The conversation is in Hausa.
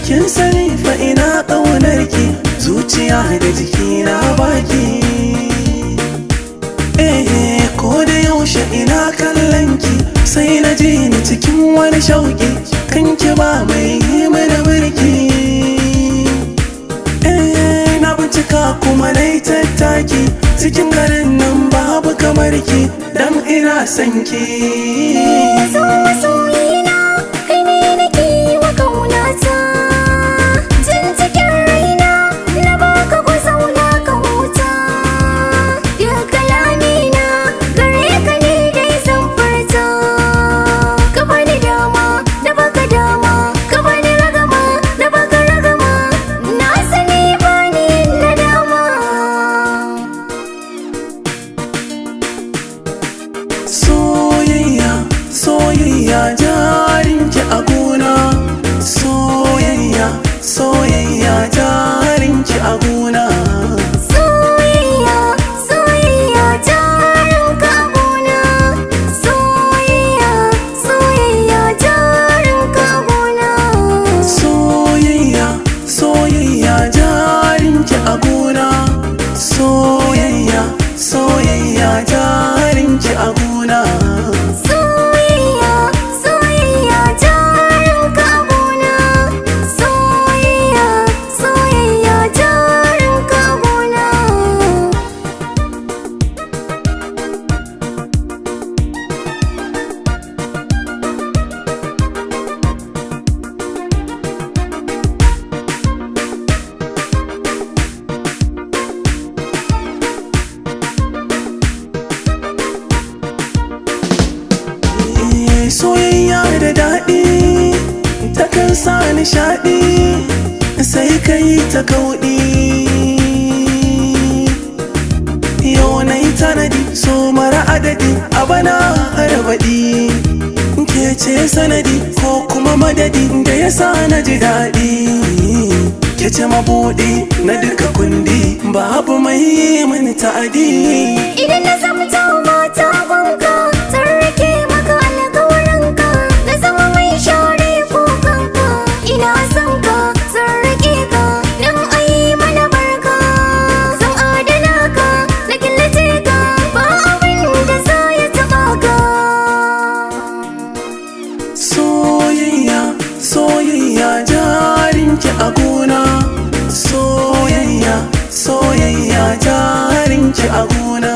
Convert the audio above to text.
Kin sani fa ina ƙaunarki, zuciya da jiki na baki. Eh, ko da yaushe ina kallon ki, sai na ji ni cikin wani shauki, kanki ba mai yi mana birki. Eh, na bincika kuma na yi tattaki, cikin garin nan babu kamar ki, dan ina son ki. So masoyina, kai ne nake yi wa kaunata. Tun cikin raina na baka ku zauna ka huta. Duk kalamina gare ka ne dai zan furta. Ka bani dama na baka dama, ka bani ragama na baka ragama. Na sani bani nadama. Soyayya, soyayya jarinki a gona. Soyayya, soyayya jarinki a gona. Soyayya, soyayya jarinka a gona. Soyayya, soyayya jarinka a gona. Soyayya, soyayya jarinki a gona. Soyayya, soyayya jarinki a gona. Soyayya, soyayya jarinka a gona. Soyayya, soyayya jarinka a gona. Eh, soyayya da daɗi, takan sa nishaɗi, sai ka yi ta kauɗi. Yau na yi tanadi, so mara adadi, a bana har baɗi. Ke ce sanadi ko kuma madadi da ya sa na ji daɗi. Ke ce mabuɗi na duka kundi, babu mai yi mini ta'adi. Idan na zamto mata gunka, zan rike maka alkawarinka, na zama mai share kukanka. Ina son ka, zan rike ka, dan ayi mana barka. Zan adana ka, na killace ka, ba abin da za ya taɓa ka. Soyayya, soyayya jarinki a gona. Soyayya, soyayya jarinki a gona.